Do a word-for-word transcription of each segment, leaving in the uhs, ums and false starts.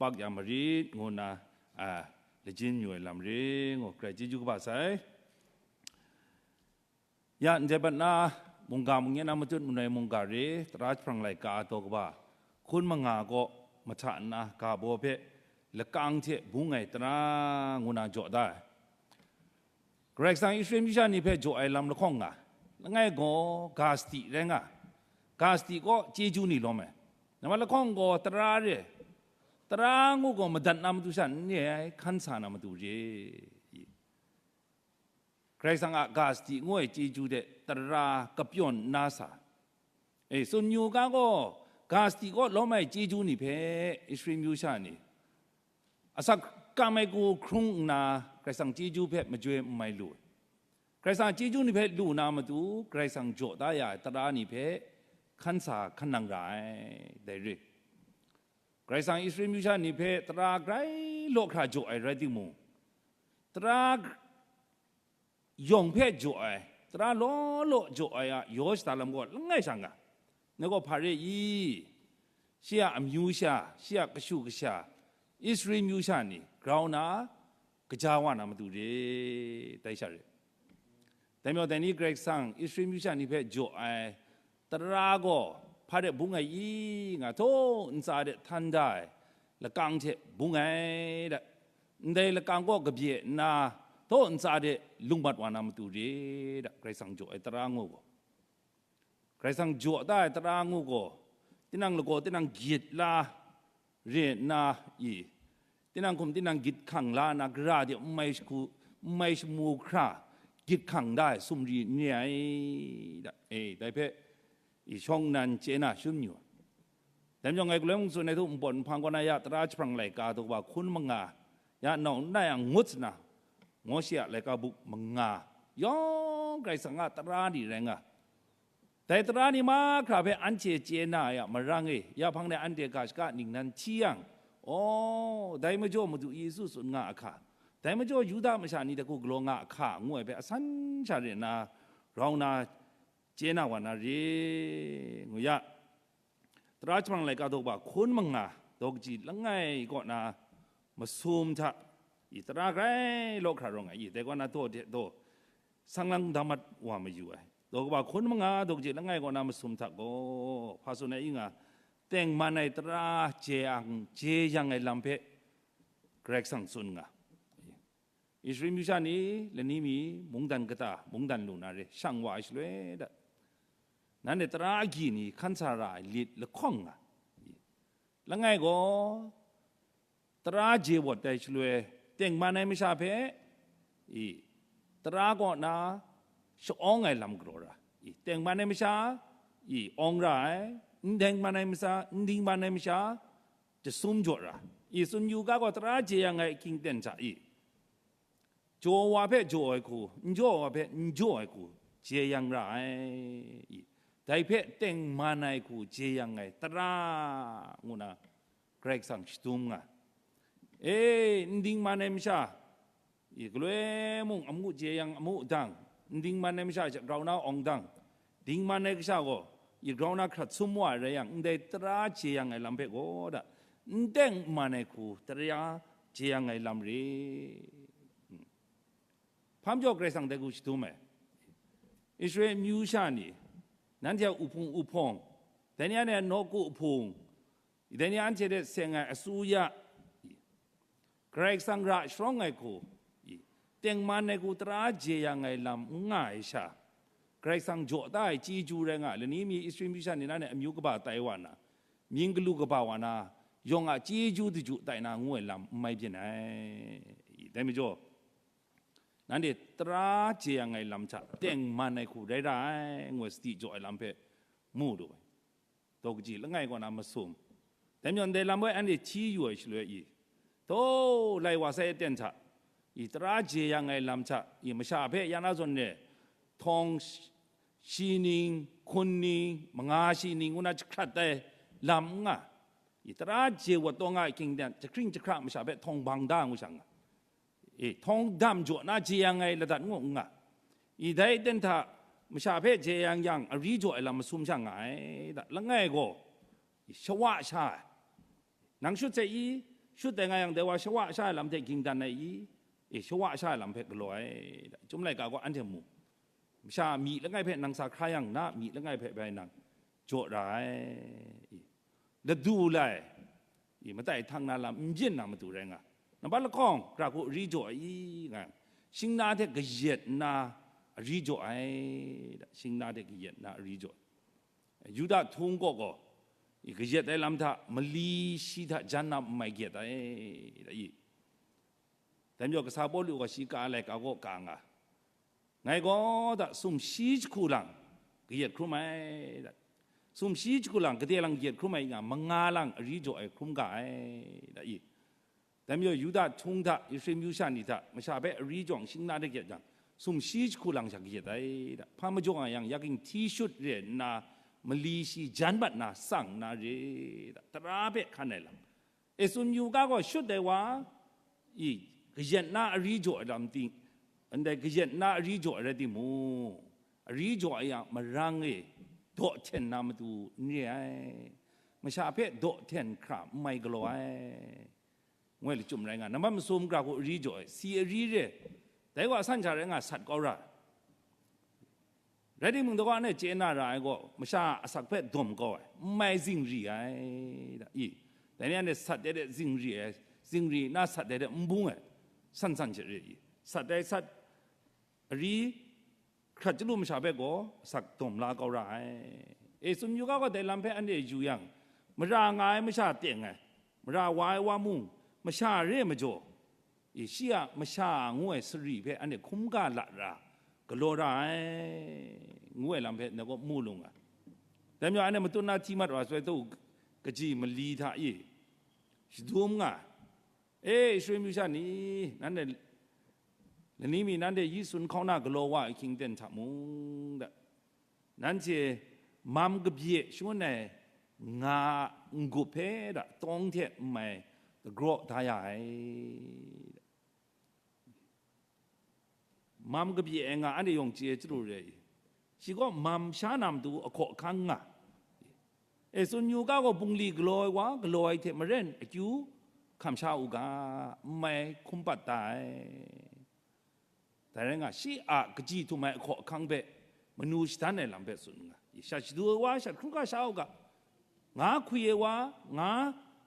pak ya marit ngu nna, a, lajin yu ai lam ri ngu, Karai chyeju kaba sai. Ya, ndai bat na, mungga mungyan a matut manoi mungga re, tara jahprang laika daw kaba, hkun manga kaw mahta nna ga baw hpe lakang hte bung ai tara ngu na jaw da ai. Karai Kasang Israel masha ni hpe jaw ai lam lahkawng nga, langai gaw ga sadi rai nga, ga sadi kaw chyeju ni lawm ai. Nambat lahkawng gaw tara re, tara ngu gaw madat na matu sha n re ai, hkan sa na matu re. Karai Kasang a ga sadi ngu ai chyeju de tara kapyawn nna sa. E, tsun yu ga gaw, ga sadi kaw lawm ai chyeju ni hpe Israel myu sha ni asak kam ai hku hkrung nna, Karai Kasang chyeju hpe majoi n mai lu ai. Karai Kasang chyeju ni hpe lu na matu, Karai Kasang jaw da ya ai tara ni hpe hkan sa hkan nang ra ai, dai re. Karai Kasang Israel myu sha ni hpe tara grai law hkra jaw ai rai timung, tara yawng hpe jaw ai, tara law law jaw ai a yaw shada lam gaw langai sha nga. Ngai gaw hpa re i? Shi a amyu sha, shi a kashu kasha, Israel myu sha ni grau na, kaja wa na matu re, dai sha re. Dai majaw, dai ni Karai Kasang Israel myu sha ni hpe jaw ai tara gaw hpa de bung ai i nga, htaw ntsa de htan da ai lakang hte bung ai da, ndai lakang kaw kabye nna, htaw ntsa de lungmat wa na matu re da, Karai Kasang jaw ai tara ngu gaw. Karai Kasang jaw da ai tara ngu gaw, tinang lagaw tinang gyit la re nna i, tinang hkum tinang gyit hkang la nna, gara de n mai shagu, n mai shamu hkra gyit hkang da ai sumri n re ai da, e, dai hpe i shawng nnan chye na shun yu ai. Dai majaw, ngai galoi mung tsun ai htu, npawt nhpang kaw na ya tara jahprang laika daw kaba hkun manga, ya nau n na yang ngut sa na, Mawshe a laika buk manga yawng Karai Kasang a tara ni rai nga. Dai tara ni mahkra hpe anhte chye na ai a marang e, ya hpang de anhte ga shaka ningnan hti yang, aw, dai majaw Madu Yesu tsun nga a hka, dai majaw Yuda masha ni hta hku galaw nga a hka, ngu ai hpe asan sha re nna, grau na, chye na wa na re, ngu ya. Tara jahprang laika daw kaba hkun manga daw kaji langai kaw na masum hta, i tara grai law hkra rawng ai, i dai kaw na daw de daw, sang lang da mat wa mayu ai. Daw kaba hkun manga daw kaji langai kaw na masum hta gaw, hpa tsun ai i nga, tengman ai tara jeyang, jeyang ai lam hpe Karai Kasang tsun nga. Israel myu sha ni lani mi mungdan kata, mungdan lu na re, shang wa ai shaloi da, nanhte tara agyi ni hkan sa ra ai lit lahkawng nga. Langai gaw, tara je wat ai shaloi, tengman ai masha hpe, i, tara kaw na sha-awng ai lam galaw ra. I, tengman ai masha, i, awng ra ai, n tengman ai masha, n dingman ai masha, jasum jaw ra. I, tsun yu ga gaw, tara jeyang ai hkying ten hta i, jaw wa hpe jaw ai hku, n jaw wa hpe n jaw ai hku, jeyang ra ai. I, dai hpe tengman ai hku jeyang ai tara, ngu na Karai Kasang shadum nga. E, n dingman ai masha, i, galoi mung amu jeyang amu dang, n dingman ai masha hte grau na awng dang, dingman ai kasha gaw, i, grau na hkrat sum wa ai rai yang, ndai tara jeyang ai lam hpe gaw da, n teng n man ai hku tara jeyang ai lam re. Hmm. Hpa majaw Karai Kasang dai hku shadum ai. Israel myu sha ni, nanhte a uhpung uhpawng, dai ni anhte a nawku hpung, dai ni anhte hte seng ai asuya, Karai Kasang ra sharawng ai hku, tengman ai hku tara jeyang ai lam n nga ai sha, Karai Kasang jaw da ai chyeju rai nga, lani mi Israel myu sha ni nanhte amyu kaba tai wa na, mying galu kaba wa na, yawng a chyeju daju tai na ngu ai lam n mai byin ai. Dai majaw, nanhte tara jeyang ai lam hta tengman ai hku rai ra ai, ngu ai sadi jaw ai lam hpe mu lu ai. Daw kaji langai kaw na masum. Dai majaw, ndai lam hpe anhte hti yu ai shaloi i, taw, lai wa sai aten hta, i, tara jeyang ai lam hta, i, masha hpe ya na zawn re, htawng shi ning, hkun ning, manga shi ning ngu na jahkrat ai lam n nga, i, tara je wat taw nga ai hkying ten, jahkring jahkra masha hpe htawng bang da ngu sha nga. E, htawng dam jaw na jeyang ai ladat ngu n nga. I, dai aten hta masha hpe jeyang yang, ari jaw ai lam masum sha nga ai da, langai gaw, i, shawa sha ai. Nang shut sai i, Shut ai nga yang, dai wa shawa sha ai lam hte ging dan ai i? E, shawa sha ai lam hpe galaw ai. Chyum laika gaw anhte mu, masha myi langai hpe nang sa hkra yang, na myi langai hpe bai nang jaw ra ai. I, ladu lai, i, matai htang na lam n byin na matu rai nga, nambat lahkawng, gra hku ari jaw ai i? Nga yang, shingna hte kayat nna ari jaw ai, shingna hte kayat nna ari jaw ai. Yuda htung kaw gaw, i, kayat ai lam hta mali shi hta jan na n mai gyet ai, da i? Dai majaw kasa Pawlu gaw shi ka ai laika kaw ka nga, ngai gaw da sumshi jahku lang kayat hkrum ai, da, sumshi jahku lang gade lang kayat hkrum ai nga, manga lang ari jaw ai hkrum ga ai, da i? Dai majaw Yuda htung hta, Israel myu sha ni hta, masha hpe ari jawng shingna de gyet jang, sumshi jahku lang sha kayat ai, da. Hpa majaw nga yang, yaking hti shut re nna, mali shi jan bat na, sang na re, da. Tara hpe hkan ai lam. E, tsun yu ga gaw, shut ai wa, i, kayat na ari jaw ai lam ting, ndai kayat na ari jaw ai rai timung, ari jaw ai a marang e, daw hten na matu n re ai. Masha hpe daw hten hkra n mai galaw ai. Ngoi lachyum rai nga, nambat masum gra hku ari jaw ai, si ari re, dai wa san sha rai nga, sat kau ra. Rai timung, dawa ne chye na ra ai gaw, masha asak hpe dawm kau ai, n mai zingri ai, da, i? Dai ni anhte sat de de zingri ai, zingri na sat de de n bung ai, san san hte re i? Sat ai sat ari, hkrat chyalu masha hpe gaw asak dawm la kau ra ai. E, tsun yu ga gaw, dai lam hpe anhte yu yang, mara nga ai masha teng ai, mara wa ai wa mung, masha re majaw, e, shi a masha ngu ai sari hpe anhte hkrum ga lat ra, galaw ra ai, ngu ai lam hpe ndai gaw mu lu nga. Dai majaw, anhte matut na hti mat wa sai, tau kaji mali hta e shadum nga, E, Israel myu sha ni, nanhte lani mi nanhte yi sun hkauna galaw wa ai hkying ten hta mung, da, nanhte mam kabye shangun ai nga a n-gup hpe, da, tawng hte n mai dagraw da ya ai. Mam kabye ai nga anhte yawng chye chyalu re ai. Shi gaw mam sha na matu ahkaw ahkang nga. E, tsun yu ga gaw, bungli galaw ai wa, galaw ai hte maren akyu hkam sha u ga, n mai hkum pat da ai. Dai rai nga, shi a kaji htum ai ahkaw ahkang hpe manu shadan ai lam hpe tsun nga, shat shadu ai wa, shat hkru ga sha u ga, nga hkwi ai wa, nga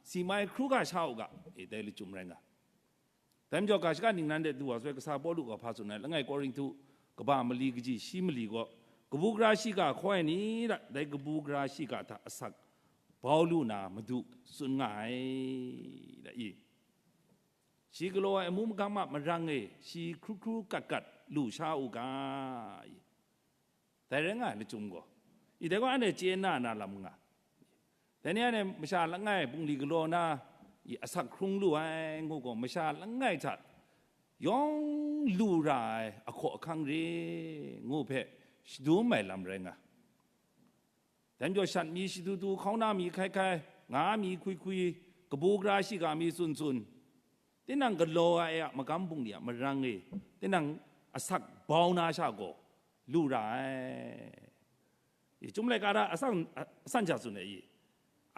si mai hkru ga sha u ga, e, dai lachyum rai nga. Dai majaw, ga shaka ningnan de du wa sai, kasa Pawlu gaw hpa tsun ai, langai Korinhtu kaba mali kaji shi mali gaw, kabu gara shiga hkaw ai ni da, dai kabu gara shiga hta asak bau lu na madu tsun nga ai, da i? Shi galaw ai amu magam a marang e, shi hkru hkru kat kat lu sha u ga, i? Dai rai nga ai lachyum gaw, i, dai gaw anhte chye na na lam nga. Dai ni anhte masha langai bungli galaw na, i, asak hkrung lu ai ngu gaw, masha langai hta yawng lu ra ai ahkaw ahkang re ngu hpe shadum ai lam rai nga. Dai majaw, shat mi shadu du, hkauna mi hkai hkai, nga mi hkwi hkwi, kabu gara shiga mi tsun tsun, tinang galaw ai a magam bungli a marang e, tinang asak bau na sha gaw lu ra ai. I, Chyum laika hta asan, asan sha tsun ai i?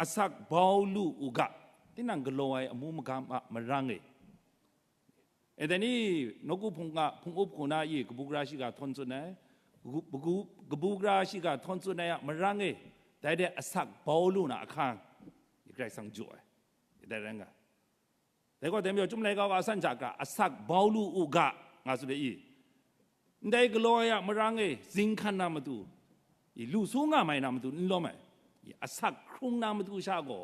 Asak bau lu u ga, tinang galaw ai amu magam a marang e. E, dai ni, nawku hpung a hpung up hku na i kabu gara shiga htawn tsun ai, kabu, kabu, kabu gara shiga htawn tsun ai a marang e, dai de asak bau lu na ahkang, i, Karai Kasang jaw ai, i, dai rai nga. Dai gaw, dai majaw, Chyum laika wa asan sha hkra, asak bau lu u ga, nga tsun ai i? Ndai galaw ai a marang e, zinghkan na matu, i, lu su nga mai na matu n lawm ai, i, asak hkrung na matu sha gaw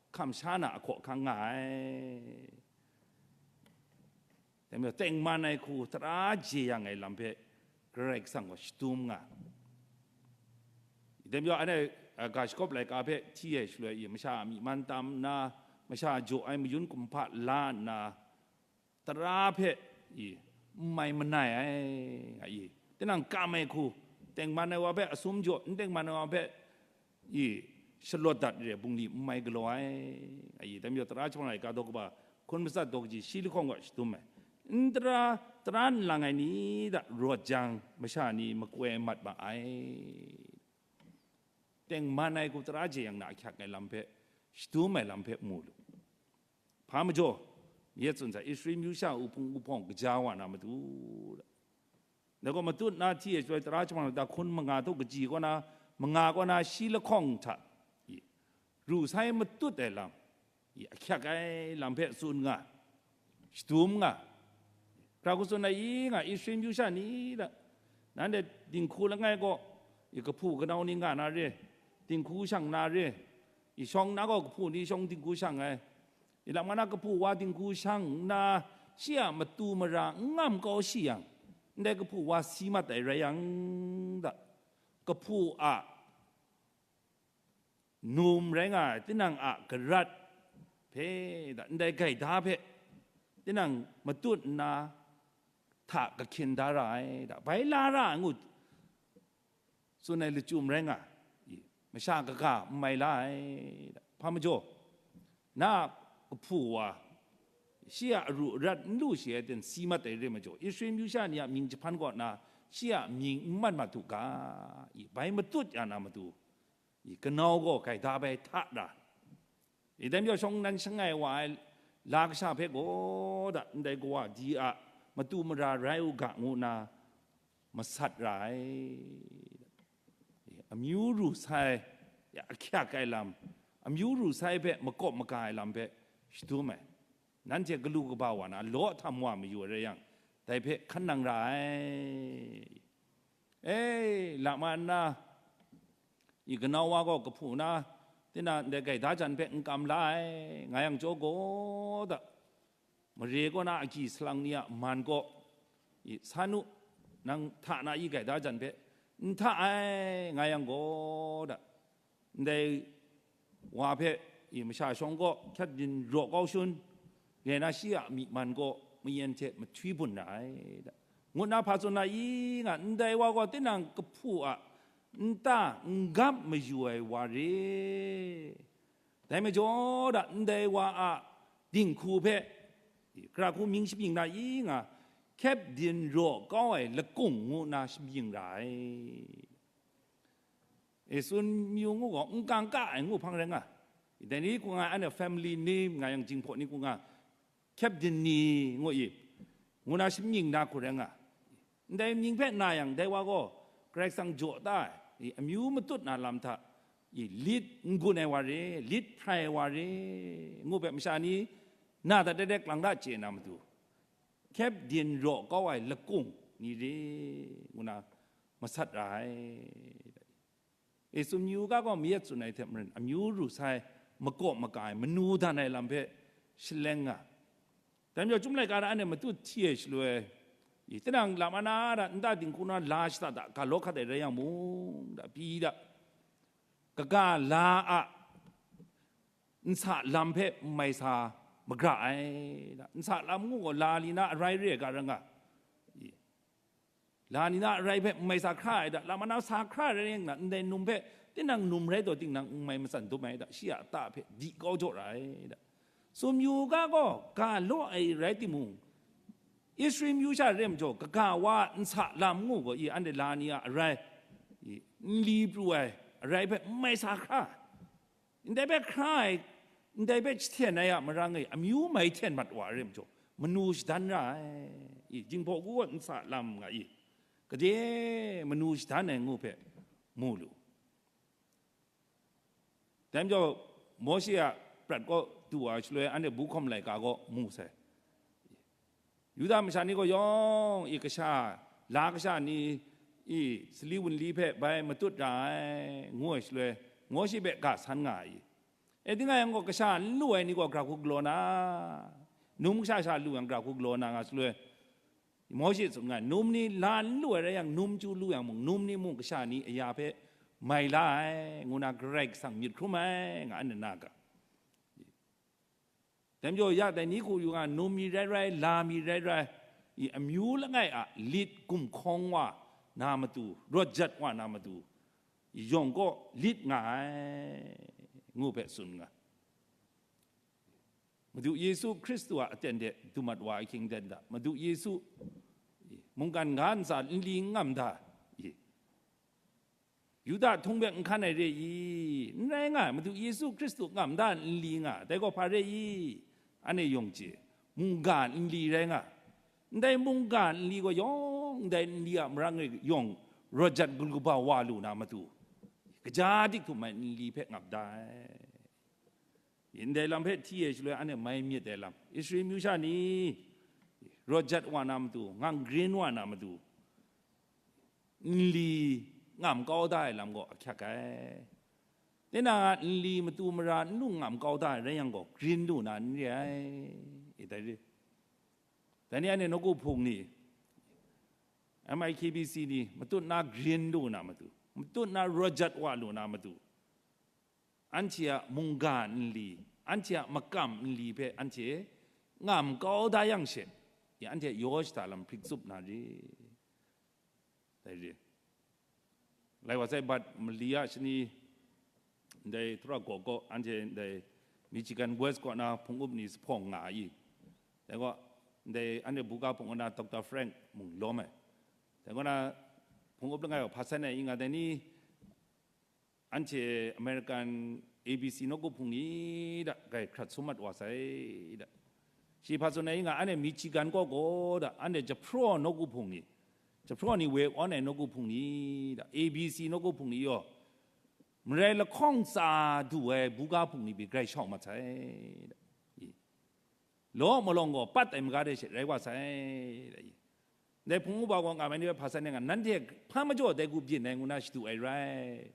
hkam sha na ahkaw ahkang nga ai. Dai majaw, tengman ai hku tara jeyang ai lam hpe Karai Kasang gaw shadum nga. Dai majaw, anhte, a, ga shakawp laika hpe hti ai shaloi, i, masha a myi man tam nna, masha jaw ai mayun kumhpa la nna, tara hpe, i, n mai manai ai, a, i, tinang kam ai hku, tengman ai wa hpe asum jaw, n tengman ai wa hpe, i, shalawt dat re ai bungli n mai galaw ai, a, i, dai majaw, tara jahpawng laika daw kaba hkun matsat daw kaji shi lahkawng gaw shadum ai. N tara, tara n lang ai ni da rawt jang, masha ni makoi mat ma ai. Tengman ai hku tara jeyang na ahkyak ai lam hpe, shadum ai lam hpe mu lu. Hpa majaw, myit tsun sa, Israel myu sha wuhpung wuhpawng kaja wa na matu, dai gaw matut na hti e chyoi tara chyawm ai lahkun manga htaw kaji kaw na, manga kaw na shi lahkawng hta, i, ru sai matut ai lam, i, ahkyak ai lam hpe tsun nga, shadum nga. Hkra hku tsun ai i nga, Israel myu sha ni hta, nanhte dinghku langai kaw, i, kahpu kanau ni nga na re, dinghku shang na re, i, shawng na gaw kahpu ni shawng dinghku shang ai, i, lam nga na kahpu wa dinghku shang nna, shi a matu mara n ngam kau shi yang, ndai kahpu wa si mat ai rai yang, da, kahpu a num rai nga ai, tinang a garat hpe, da, ndai gaida hpe, tinang matut nna hta kahkyin da ra ai, da, bai la ra ai ngu tsun ai lachyum rai nga, i, masha kaga n mai la ai, da, hpa majaw, na a kahpu wa, shi a aru arat n lu shi ai ten si mat ai re majaw, Israel myu sha ni a mying jahpan kaw na, shi a mying n mat mat u ga, i, bai matut ya na matu, i, kanau gaw gaida bai hta ra, i, dai majaw shawng nnan shangai wa ai la kasha hpe gaw, da, ndai kawa di a matu mara rai u ga ngu nna masat ra ai, i, amyu ru sai, ya, ahkyak ai lam, amyu ru sai hpe makawp maga ai lam hpe shadum ai. Nanhte galu kaba wa na law htam wa mayu ai rai yang, dai hpe hkan nang ra ai. E, lama nna, i, kanau wa gaw kahpu na, tinang ndai gaida jan hpe n kam la ai, nga yang jaw gaw, da, mare kaw na agyi salang ni a man kaw, i, san u, nang hta na i gaida jan hpe n hta ai, nga yang gaw, da, ndai wa hpe, i, masha shawng kaw hkyat din raw kau shun, rai na shi a myi man kaw mayen hte mahtwi bun ra ai, da, ngu nna hpa tsun na i nga, ndai wa gaw tinang kahpu a nta n gap mayu ai wa re. Dai majaw, da, ndai wa a dinghku hpe, i, hkra hku mying shamying na i nga, hkyat din raw kau ai lakung ngu nna shamying ra ai. E, tsun mayu ngu gaw, n kang ka ai ngu hpang rai nga. Dai ni hku nga, anhte family name nga yang, jinghpaw ni hku nga, hkyat din ni ngu i, ngu na shamying na hku rai nga. Ndai mying hpe na yang, dai wa gaw Karai Kasang jaw da ai, i, amyu matut na lam hta, i, lit n gun ai wa re, lit hprai ai wa re, ngu hpe masha ni na dat dat dat lang da chye na matu, hkyat din raw kau ai lakung ni re, ngu na masat ra ai. E, tsun yu ga gaw mayat tsun ai hte maren, amyu ru sai, makawp maka ai, manu dan ai lam hpe shaleng nga. Dai majaw, Chyum laika na anhte matut hti ai shaloi, i, tinang lam ana da, nta dinghku na la shada da, ga law hkat ai rai yang mung, da, pyi da, kaga la a nsa lam hpe n mai sa magra ai, da, nsa lam ngu gaw la ni na arai re ai ga rai nga, i, la ni na arai hpe n mai sa hkra ai da, lam ana sa hkra ai rai nga, ndai num hpe tinang num rai taw, tinang n mai matsan dum ai da, shi a ta hpe di kau jaw ra ai da. Tsun yu ga gaw, ga law ai rai timung, Israel myu sha re majaw, kaga wa nsa lam ngu gaw, i, anhte la ni a arai, i, n li pru ai arai hpe n mai sa hkra, ndai hpe hkra ai, ndai hpe jahten ai a marang e, amyu mai hten mat wa ai re majaw, manu shadan ra ai, i, jinghpaw ku gaw nsa lam nga i, gade manu shadan ai ngu hpe mu lu. Dai majaw, Mawshe a prat kaw du wa shaloi, anhte bu hkawm laika kaw mu sai. Yuda masha ni gaw yawng i kasha, la kasha ni i sali wunli hpe bai matut ra ai, ngu ai shaloi, Mawshe hpe ga san nga ai. E, tingai yang gaw, kasha n lu ai ni gaw gara hku galaw na, num kasha sha lu yang gara hku galaw na nga shaloi, Mawshe tsun nga, num ni la n lu ai rai yang, num chyu lu yang mung, num ni mung kasha ni aya hpe mai la ai, ngu na Karai Kasang myit hkrum ai, nga ai na ga. Dai majaw, ya dai ni hku yu nga, num mi rai rai, la mi rai rai, i amyu langai a lit gumhkawng wa na matu, rawt jat wa na matu, i yawng kaw lit nga ai, ngu hpe tsun nga. Madu Yesu Hkristu a aten de dumat wa ai hkying ten hta, Madu Yesu mungkan ga ntsa nli n ngam da, i, Yuda htung hpe n hkan ai re i? N rai nga ai, Madu Yesu Hkristu ngam da nli nga, dai gaw hpa re i? Anhte yawng chye, mungga nli rai nga. Ndai mungga nli gaw yawng ndai nli a marang e yawng rawt jat galu kaba wa lu na matu, kaja dik htum ai nli hpe ngap da ai. Ndai lam hpe hti e shaloi anhte mai myit ai lam, Israel myu sha ni rawt jat wa na matu, ngang grin wa na matu, nli ngam kau da ai lam gaw ahkyak ai. Tinang a nli matu mara n lu ngam kau da ai rai yang gaw, grin lu na n re ai. E dai re. Dai ni anhte nawku hpung ni, M I K B C ni, matut na grin lu na matu, matut na rawt jat wa lu na matu, anhte a mungga nli, anhte a makam nli hpe anhte ngam kau da yang she, ya anhte yaw shada lam hprik tsup na re. Dai re. Lai wa sai, bat mali a shani, ndai Tura Gaw kaw, anhte ndai Michigan West kaw na hpung up ni sa hpawng nga ai. Dai gaw, ndai anhte buga hpung kaw na Doctor Frank mung lawm ai. Dai kaw na hpung up langai gaw hpa san ai i nga, dai ni anhte American A B C nawku hpung ni da grai hkrat sum mat wa sai da. Shi hpa tsun ai i nga, anhte Michigan kaw gaw da, anhte jahpraw nawku hpung ni, jahpraw ni woi awn ai nawku hpung ni da, A B C nawku hpung ni yaw, marai lahkawng tsa du ai buga hpung ni pyi grai shau mat sai da. I. Law malawng gaw pat ai maga de she rai wa sai da. I. Ndai hpung uba gaw ngam ai ni hpe hpa san ai nga, nanhte hpa majaw dai hku byin ai ngu na shadu ai rai,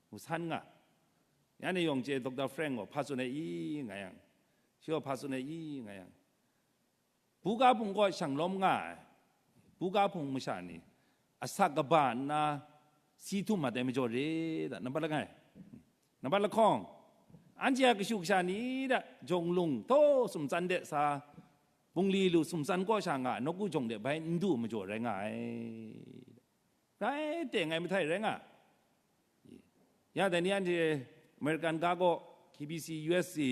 ngu san nga. Ya ni yawng chye Doctor Frank gaw hpa tsun ai i nga yang, shi gaw hpa tsun ai i nga yang, buga hpung kaw shang lawm nga ai, buga hpung masha ni asak kaba nna si htum mat ai majaw re da, nampat langai, nampat lahkawng, anhte a kashu kasha ni da jawng lung htaw sumtsan de sa, bungli lu sumtsan kaw sha nga ai nawku jawng de bai n du majaw rai nga ai. Rai teng ai mahtai rai nga. Ya dai ni anhte American ga kaw, K B C U S A,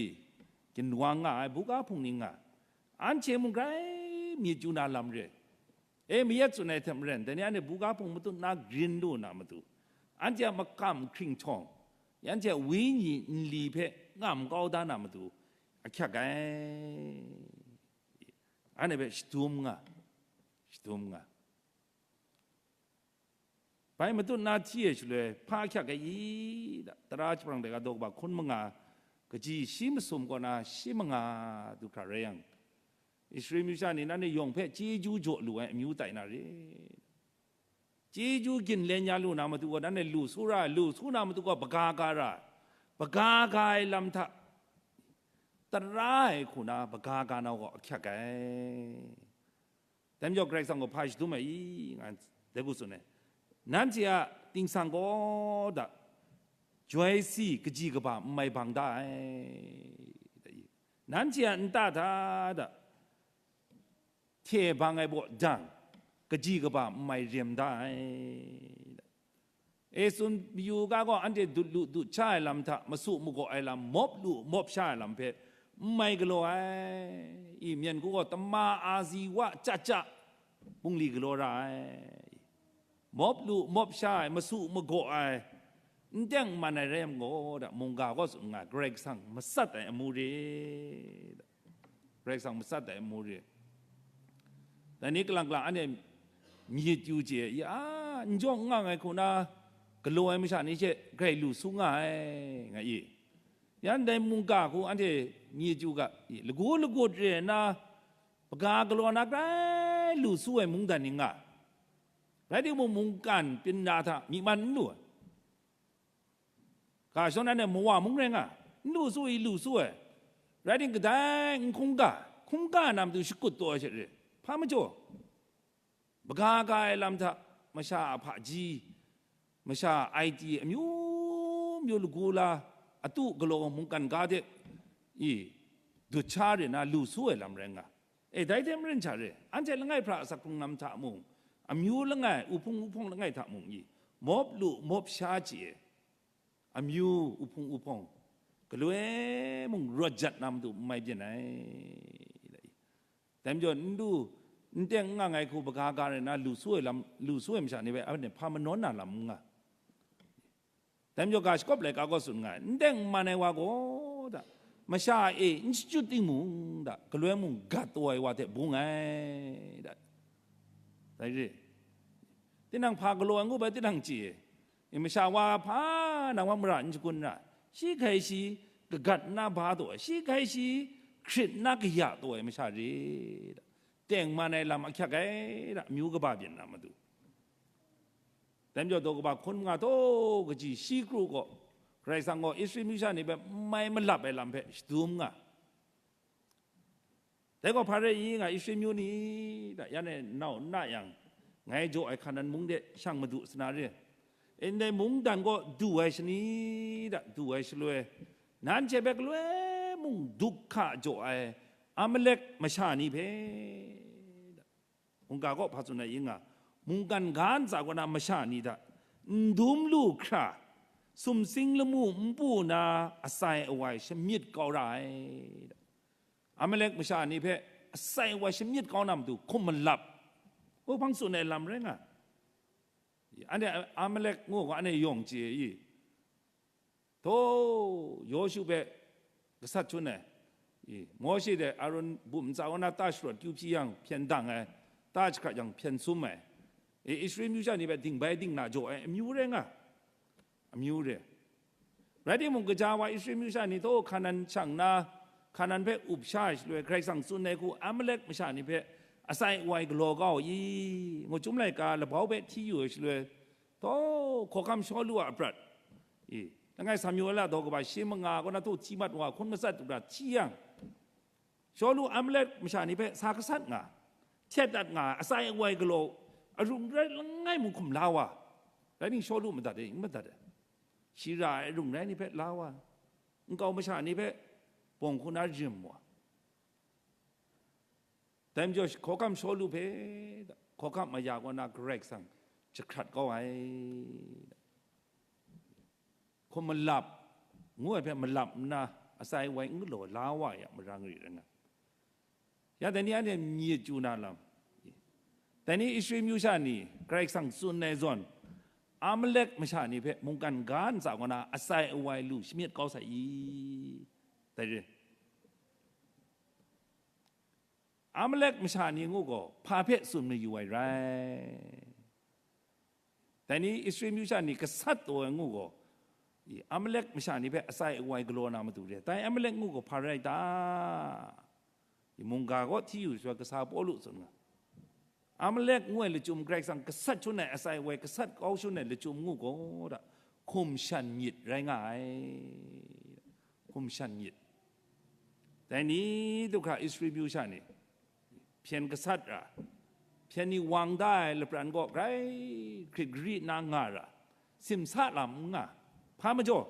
ginwang nga ai buga hpung ni nga, anhte mung grai myit yu na lam re. E, mayat tsun ai hte maren, dai ni anhte buga hpung matut na grin lu na matu, anhte a makam hkringhtawng, anhte a wenyi nli hpe ngam kau da na matu ahkyak ai. Anhte hpe shadum nga, shadum nga. Bai matut na hti e shaloi, hpa ahkyak ai i da, tara jahprang de ga daw kaba hkun manga, kaji shi masum kaw na shi manga du hkra rai yang, Israel myu sha ni nanhte yawng hpe chyeju jaw lu ai amyu tai na re. Chyeju ginlen ya lu na matu gaw, nanhte lu su ra ai, lu su na matu gaw, baga ga ra ai, baga ga ai lam hta tara ai hku na baga ga na gaw ahkyak ai. Dai majaw Karai Kasang gaw hpa shadum ai i, nga dai hku tsun ai. Nanhte a tingsang gaw da, joi si kaji kaba n mai bang da ai. Nanhte a nta hta da, hte bang ai baw dang, kaji kaba n mai rem da ai. E tsun mayu ga gaw, anhte dut lu dut sha ai lam hta masu magaw ai lam, mawp lu mawp sha ai lam hpe n mai galaw ai. I, myen hku gaw tama a ziwa chya chya bungli galaw ra ai. Mawp lu mawp sha ai, masu magaw ai, n teng n man ai rai yang gaw da, mungga gaw tsun nga ai, Karai Kasang matsat ai amu re. Karai Kasang matsat ai amu re. Dai ni kalang kalang anhte myit yu chye, ya, n jawng n ngang ai hku na galaw ai masha ni hte grai lu su nga ai, nga i. Yan dai mungga hku anhte myit yu ga, i, lagu lagut re nna, baga galaw na grai lu su ai mungdan ni nga. Rai timung, mungkan pinra hta myi man n lu ai. Ga shadawn anhte mawa mung rai nga, n lu su i, lu su ai. Rai ting, kadai n hkungga, hkungga na matu shakut taw ai hte re, hpa majaw, baga ga ai lam hta, masha a hpaji, masha a aiti amyu myu lagu la, atu galaw mungkan ga de, i, dut sha re na lu su ai lam rai nga. E, dai hte maren sha re, anhte langai hpra asak hkrung lam hta mung, amyu langai, uhpung uhpawng langai hta mung i, mawp lu mawp sha chye, amyu, uhpung uhpawng, galoi mung rawt jat na matu n mai byin ai. Dai majaw, n lu, n teng n ngang ai hku baga ga rai na lu su ai lam, lu su ai masha ni hpe anhte hpa manawn na lam n nga. Dai majaw, ga shakawp laika gaw tsun nga ai, n teng n man ai wa gaw da, Masha e n shachyut timung, da, galoi mung gat taw ai wa hte bung ai, da. Dai re. Tinang hpa galaw ai ngu bai tinang chye. E, masha wa hpa nang wa mara n shakun ra. Shi hkai shi kagat nna ba taw ai, shi hkai shi hkrit nna kaya taw ai masha re, da. Tengman ai lam ahkyak ai, da, amyu kaba byin na matu. Dai majaw, daw kaba hkun manga taw kaji shi kru gaw, Karai Kasang gaw Israel masha ni hpe n mai malap ai lam hpe shadum nga. Dai gaw hpa rai i nga, Israel myu ni, da, yan e nau n na yang, ngai jaw ai Hkanan mung de shang madu sana re. Ndai mungdan gaw du ai shani, da, du ai shaloi, nanhte hpe galoi mung duk hka jaw ai Amalek masha ni hpe, da, mungga gaw hpa tsun ai i nga, mungkan ga ntsa kaw na masha ni hta, n dum lu hkra, sumsing lamu npu na atsai awai shamyit kau ra ai. Amalek masha ni hpe atsai awai shamyit kau na matu hkum malap, hpang tsun ai lam rai nga. Anhte Amalek ngu gaw, anhte yawng chye i? Taw, Yawshu hpe gasat hkun ai, i, Mawshe dai Aron bum ntsa kaw na ta sharawt kyu hpyi yang hpyen dang ai, ta jahkrat yang hpyen sum ai, i, Israel myu sha ni hpe dingbai dingna jaw ai amyu rai nga, amyu re. Rai timung, gaja wa Israel myu sha ni taw Hkanan shang nna, Hkanan hpe up sha ai shaloi, Karai Kasang tsun ai hku Amalek masha ni hpe atsai awai galaw kau i? Ngu, Chyum laika labau hpe hti yu ai shaloi, taw, hkawhkam Shawlu a aprat, i, langai Samuela daw kaba shi manga kaw na taw hti mat wa hkun matsat du hkra hti yang, Shawlu Amalek masha ni hpe sa gasat nga, htet dat nga, atsai awai galaw, arung rai langai mung hkum la wa. Rai ning, Shawlu madat e, n madat e. Shi ra ai arung rai ni hpe la wa, nkau masha ni hpe bawng hku na rim wa. Dai majaw, hkawhkam Shawlu hpe, hkawhkam maya kaw na Karai Kasang jahkrat kau ai. Hkum malap ngu ai hpe malap nna, atsai awai n galaw la wa ai a marang ri rai nga. Ya, dai ni anhte myit chyu na lam, dai ni Israel myu sha ni Karai Kasang tsun ai zawn, Amalek masha ni hpe mungkan ga ntsa kaw na atsai awai lu shamyit kau sai i? Dai re. Amalek masha ni ngu gaw, hpa hpe tsun mayu ai rai? Dai ni Israel myu sha ni gasat taw ai ngu gaw, i, Amalek masha ni hpe atsai awai galaw na matu re. Dai Amalek ngu gaw hpa rai ta? I, mungga gaw hti yu shaloi, kasa Pawlu tsun nga, Amalek ngu ai lachyum, Karai Kasang gasat shangun ai, atsai awai gasat kau shangun ai lachyum ngu gaw, da, hkum shan myit rai nga ai. Hkum shan myit. Dai ni du hkra Israel myu sha ni hpyen gasat ra, hpyen ni wang da ai lapran kaw grai hkrit gari nna nga ra, simsa lam n nga. Hpa majaw?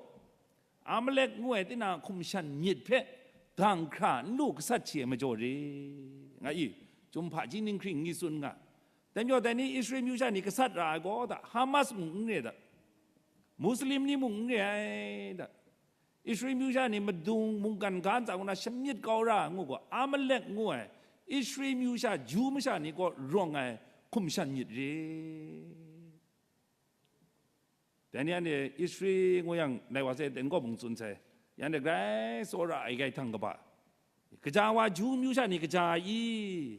Amalek ngu ai tinang hkum shan myit hpe dang hkra n lu gasat shi ai majaw re, nga i, Chyum hpaji ninghkring n tsun nga. Dai majaw, dai ni Israel myu sha ni gasat ra ai gaw, da, Hamas mung n re, da, Muslim ni mung n re ai, da, Israel myu sha ni madung mungkan ga ntsa kaw na shamyit kau ra ngu gaw, Amalek ngu ai Israel myu sha, Ju masha ni kaw rawng ai hkum shan myit re. Dai ni anhte Israel ngu yang, ndai wa se ten kaw mung tsun sai, ya anhte grai tsawra ai grai htang kaba, kaja wa Ju myu sha ni kaja i?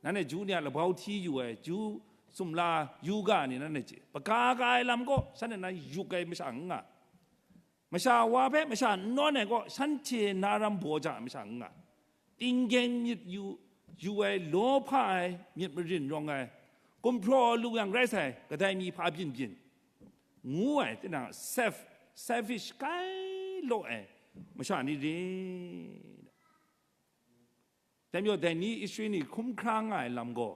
Nanhte Ju ni a labau hti yu ai, Ju sumla yu ga ni nanhte chye, hpaga ga ai lam kaw shanhte nan yuk ai masha n nga. Masha wa hpe masha n nawn ai kaw, shanhte na ram baw ja ai masha n nga. Tinggyeng myit yu, yu ai, law hpa ai, myit marin rawng ai, gumhpraw lu yang rai sai, kadai mi hpa byin byin, ngu ai, tinang self, selfish kai law ai masha ni re. Dai majaw, dai ni Israel ni hkrum hkra nga ai lam gaw,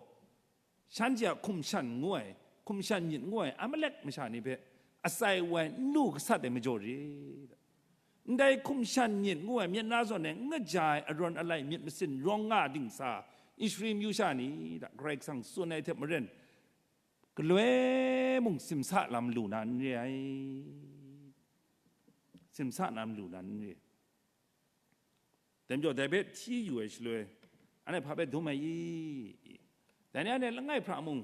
shanhte a hkum shan ngu ai, hkum shan myit ngu ai Amalek masha ni hpe atsai awai n lu gasat ai majaw re. Ndai hkum shan myit ngu ai myit na zawn e n kaja ai arawn alai myit masin rawng nga dingsa Israel myu sha ni hta Karai Kasang tsun ai hte maren, galoi mung simsa lam lu na n re ai. Simsa lam lu na n re. Dai majaw, dai hpe hti yu ai shaloi, anhte hpa hpe dum ai i? Dai ni anhte langai hpra mung,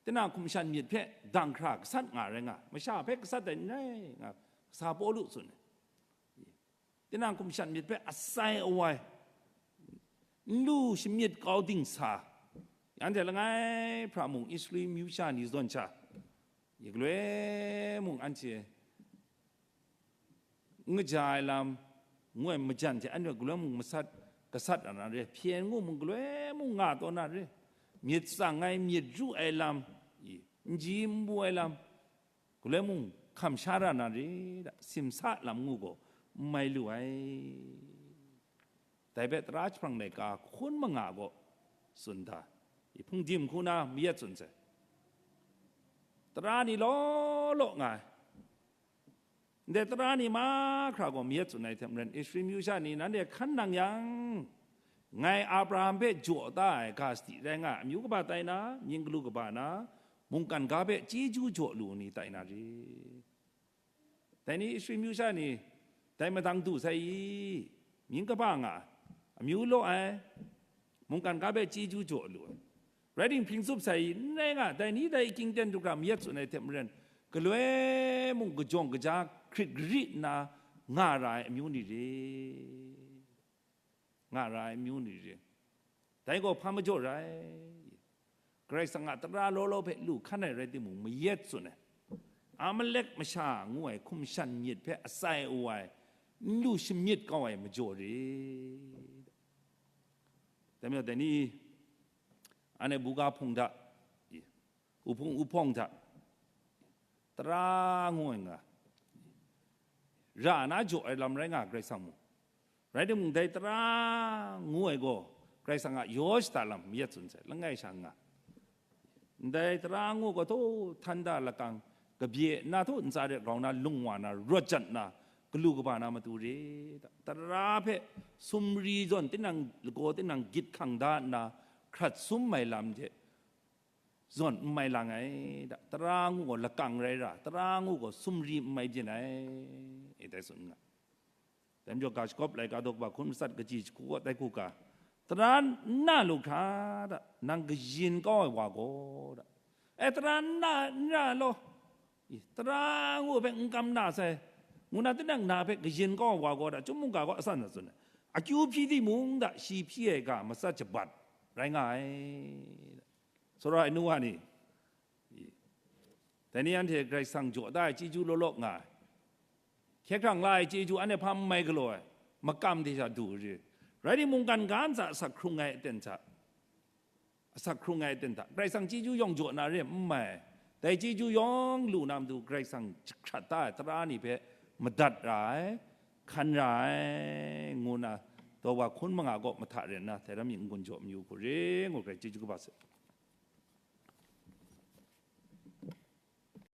tinang hkum shan myit hpe dang hkra gasat nga rai nga, masha hpe gasat ai n rai nga, kasa Pawlu tsun ai. Tinang hkum shan myit hpe asai awai, n lu shamyit kau dingsa, anhte langai hpra mung Israel myu sha ni zawn sha, galoi mung anhte n kaja ai lam, ngu ai majan hte anhte galoi mung masat, gasat ra na re, hpyen ngu mung galoi mung nga taw na re, myit tsang ai, myit ru ai lam, i, n ji n bu ai lam, galoi mung hkam sha ra na re, da, simsa lam ngu gaw n mai lu ai. Dai hpe tara jahprang laika hkun manga gaw tsun da, i, hpung dim hku na mayat tsun sai. Tara ni law law nga ai. Ndai tara ni mahkra gaw mayat tsun ai hte maren, Israel myu sha ni, nanhte hkan nang yang, ngai Abraham hpe jaw da ai ga sadi rai nga ai amyu kaba tai na, mying galu kaba na, mungkan ga hpe chyeju jaw lu ai ni tai na re. Dai ni Israel myu sha ni, dai madang du sai i, mying kaba nga ai, amyu law ai, mungkan ga hpe chyeju jaw lu ai. Rai timung, hpring tsup sai i, n rai nga, dai ni dai ahkying ten du hkra mayat tsun ai hte maren, galoi mung kajawng kaja hkrit gari nna nga ra ai amyu ni re. Nga ra ai amyu ni re. Dai gaw hpa majaw rai? Karai Kasang a tara law law hpe lu hkan ai rai timung, mayat tsun ai, Amalek masha ngu ai hkum shan myit hpe asai awai, n lu shamyit kau ai majaw re. Dai majaw, dai ni, anhte buga hpung hta, i, uhpung uhpawng hta, tara ngu ai nga, ra na jaw ai lam rai nga ai Karai Kasang mung. Rai timung, dai tara ngu ai gaw Karai Kasang a yaw shada lam mayat tsun sai, langai sha nga. Ndai tara ngu gaw, htaw htan da lakang, kabye nna, htaw ntsa de grau na, lung wa na, rawt jat na, galu kaba na matu re, da. Tara hpe sumri zawn tinang lagaw tinang gyit hkang da nna, hkrat sum ai lam hte zawn n mai lang ai, da. Tara ngu gaw lakang rai ra, tara ngu gaw sumri n mai byin ai, e, dai tsun nga. Dai majaw, ga shagawp laika daw kaba hkun matsat kaji jahku gaw dai hku ga, tara n na lu hkra, da, nang kayin kau ai wa gaw, da, e, tara n na, n ra law, i, tara ngu hpe n kam na sai, ngu na tinang na hpe kayin kau ai wa gaw, da, chyum mungga gaw asan sa tsun ai. Akyu hpyi timung, da, shi hpyi ai ga matsat shabat rai nga ai, da. Sara ai nu wa ni, dai ni anhte Karai Kasang jaw da ai chyeju law law nga ai, hkye hkrang la ai chyeju anhte hpa n mai galaw ai, makam hte sha du re. Rai timung, mungkan ga ntsa asak hkrung ai aten hta, asak hkrung ai aten hta, Karai Kasang chyeju yawng jaw na re n mai. Dai chyeju yawng lu na matu, Karai Kasang jahkrat da ai tara ni hpe madat ra ai, hkan ra ai, ngu na, daw wa hkun manga gaw mahta ren nna, dai ram myit n-gun jaw mayu hku re, ngu, Karai chyeju kaba sai.